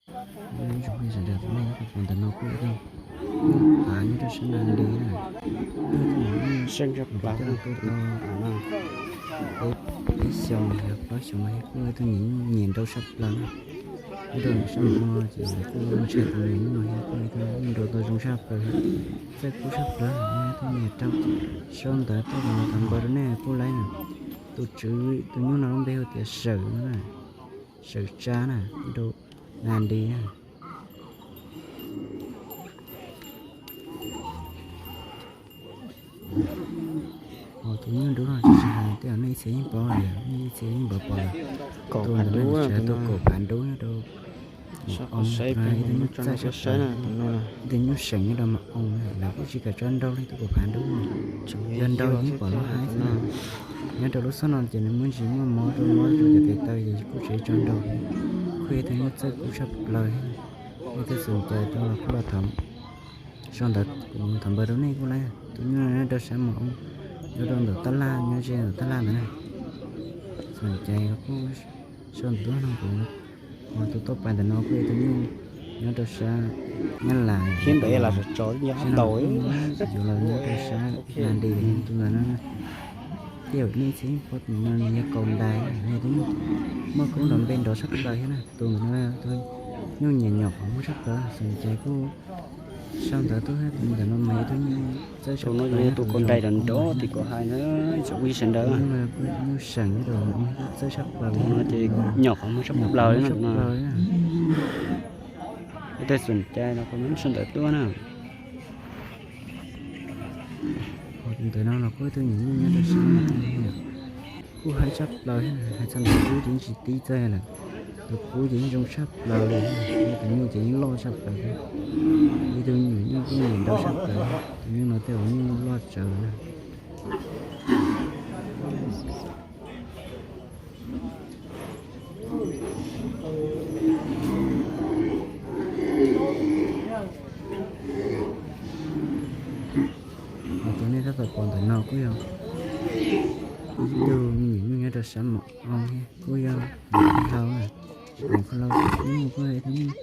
Ib tsoom phooj ywg sawv daws, tus nej tab tom pom ntawm no kuj yog tus hav nyob rau sab Nas Dis na. Kuj yog tus neeg tu tau peb xyoos los yog plaub xyoos no thiab, kuj yog tus nyiam nyuj nyiam nrau tshaj plaws na. Nyob rau sab no ces kuj ntshai tus nyiam nyuj no thiab, kuj yog tus nrau tau zoo tshaj plaws, txawj kub tshaj plaws, yog tus nyiam rau. Sau ntawv tuaj los thov npawb rau nej kuj laib na. Tus tswv tus nyuj no lub npe hu tias Sawm no na, Sawm Tsa na, rau Nas Dis na. Tus nyuj dub no tsis hais, tej zaum nej ib txhia yeej paub lawm, nej ib txhia yeej pom pom lawm. Tus ntawm no tsis hais, tus kaum phav dub nyob rau Mas Oo, ib tug nyuj txawj tshaj plaws, ib tug nyuj seem nyob rau Mas Oo na, lawv kuj tsis kam tso nrau li tus kaum phav dub no. Yog nrau yeej pom lub haib xwb na. Nyob rau lub xob no ces nws muaj ntsis muaj mob rau mob rau cov tes taw ces kuj tsis tso nrau li. Kuj yog ib tug nyuj txawj kub tshaj plaws thiab. Yog leej twg xom cai rau los kuj los thov, sau ntawv, kuv thov npawb rau nej kuj laib. Tus nyuj no nyob rau sab Mas Oo, nyob rau ntawm tab laj, nyob ze ntawm tab laj ntawd na. Xom cai los kuj sau ntawv tuaj nug kuv. Ho tus toj pas ntawm no kuj yog tus nyuj nyob rau sab Nyab Laj thiab, ntawd los tso nyob tau yuav los nyob rau sab Nas Dis tus ntawd no. Tej zaum nej txhia paub tus no nws yog kaus ntais, yog tus nyuj muaj koob nrov npe nrov tshaj plaws thiab na. Tus ntawm no yog tus nyuj nyiam nyom qhov muag tshaj plaws, xom cai kuj sau ntawv tuaj thiab. Tus ntawm no mas yog tus nyuj txawj tshaj plaws, tus kaus ntais nrov nrov tim kuv hais na, tsoom phooj ywg sawv daws. Tus nyuj no kuj yog tus nyuj seem nyob rau Mas Oo, txawj tshaj plaws li no ces nyom qhov muag tshaj plaws li no. Leej twg xom cai los kuj sau ntawv tuaj na. Ho tus ntawm no los kuj yog tus nyiam nyuj nyob rau sab Mas Oo, kuj haib tshaj plaws thiab, hais txog ntawm kub ces yeej tsis tib txawj lawm. Tus kub ces yeej zoo tshaj plaws li, tus nyuj ces yeej loj tshaj plaws thiab. Ib tug nyiam nyuj kuj nyiam nrau tshaj plaws, tus nyuj no tej zaum nyuj loj tsawv na. Ho tus nej tab tom pom ntawm no kuj yog ib tug me nyuam nyuj nyob rau sab Mas Oo thiab, kuj yog niam khau lauj. Niam khau lauj, tus nyuj kuj yog ib tug nyuj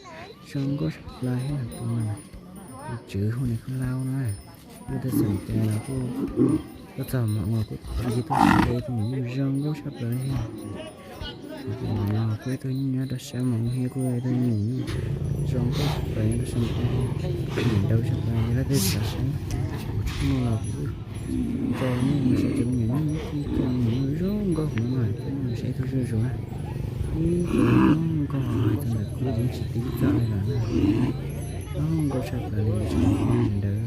zoo nkauj tshaj plaws thiab tus no. Tus tswv hu niam khau lauj na. Leej twg xom cai los kuj tuaj txog Mas Oo los kuj cia tuaj saib tus nyuj zoo nkauj tshaj plaws thiab. Tus no kuj yog ib tug nyuj nyob rau sab Mas Oo thiab, kuj yog ib tug nyuj zoo nkauj tshaj plaws nyob rau sab Mas Oo thiab. Nyiam nrau tshaj plaws, yog leej twg xav saib kuv tshooj no los kuj tso nej mus saib cov me nyuam nyuj, ib co me nyuam nyuj zoo nkauj hauv no, coj nej mus saib ib tug zuj zus na. Ib co zoo nkauj hauv, hais txog ntawm kub ces tsis tib txawj li lawm na. Zoo nkauj tshaj plaws li tsoom phooj ywg sawv daws.